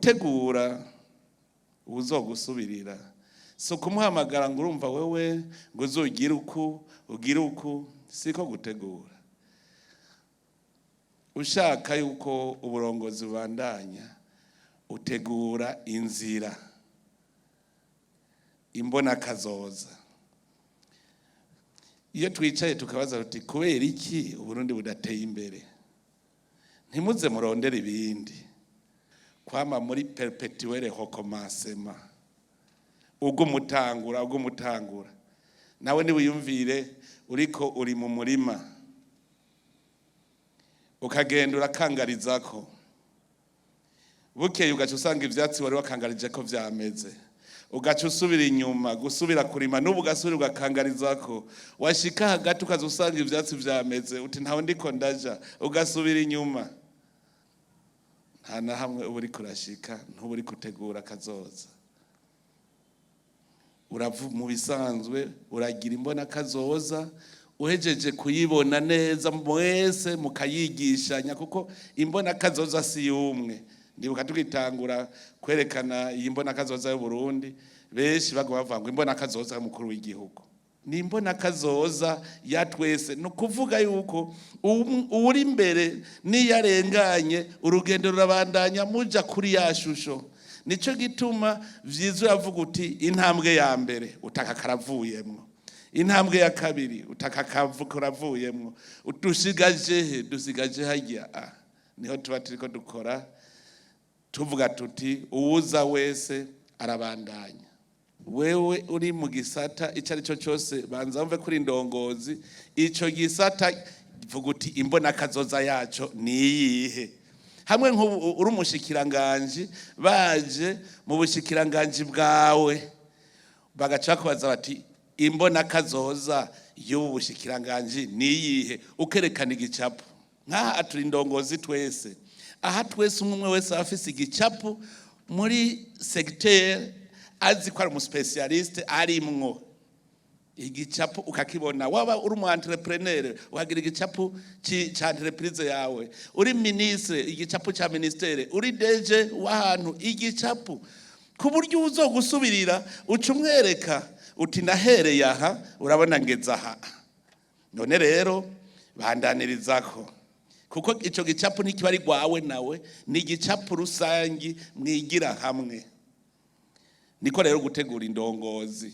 Gutegura uwuzogusubirira si ukumuhamagara ngo urumva wewe ngo uzugire uku, ugire uku, siko gutegura. Ushaka yuko uburongozi bubandanya, utegura inzira imbona kazoza. Iyo twicaye tukabaza tuti: "Kubera iki Uburundi budateye imbere?" Ntimuze murondere ibindi, kwama muri perpétuel recommencement, ubwo umutangura, ubwo umutangura nawe niwiyumvire uriko uri mu murima, ukagenda urakangarizako, bukeye ugaca usanga ivyatsi wari wakangarije ko vyameze, ugaca usubira inyuma gusubira kurima, n'ubu ugasubira ugakangarizako, washika hagati ukaza usanga ivyatsi vyameze, uti: "Ntawe ndiko ndaja", ugasubira inyuma. Nta na hamwe uba uriko urashika, ntuba uriko utegura akazoza. Uravu mu bisanzwe uragira imbona kazoza, uhejeje kuyibona neza mwese mukayigishanya, kuko imbona kazoza si yumwe. Ndibuka tugitangura kwerekana iyi mbona kazoza y'u Burundi, benshi bagwa bavuga ngo imbona kazoza y'umukuru w'igihugu. Ni imbona kazoza ya twese. Ni ukuvuga yuko uwuri imbere n'iyo arenganye, urugendo rurabandanya muja kuri ya shusho. Nico gituma vyiza uravuga uti: "Intambwe ya mbere utaka karavuyemwo, intambwe ya kabiri utaka karavuyemwo, dusigaje he? Dusigaje harya." Ah, niho tuba turiko dukora, tuvuga tuti: "Uwuza wese arabandanya." Wewe uri mu gisata icyo ari cyo cyose, banza wumve kuri ndongozi ico gisata, vuga uti: "Imbona kazoza yaco ni iyihe?" Hamwe nk'ubu uri umushikiranganji, baje mu bushikiranganji bwawe bagaca bakubaza bati: "Imbona kazoza y'ubu bushikiranganji ni iyihe?" Ukerekana igicapo. Nk'aha turi indongozi twese, aha twese umwe umwe wese aba afise igicapo muri secteur azi ko ari umu spécialiste arimwo. Igicapo ukakibona. Waba uri umu entrepreneur, ukagira igicapo ca entreprise yawe, uri ministre, igicapo ca ministère, uri DG w'ahantu, igicapo, ku buryo uzogusubirira uca umwereka uti: "Nahereye aha, urabona ngeze aha, none rero bandanyirizako." Kuko ico gicapo ntikiba ari rwawe nawe, ni igicapo rusangi mwigira hamwe. Niko rero gutegura indongozi.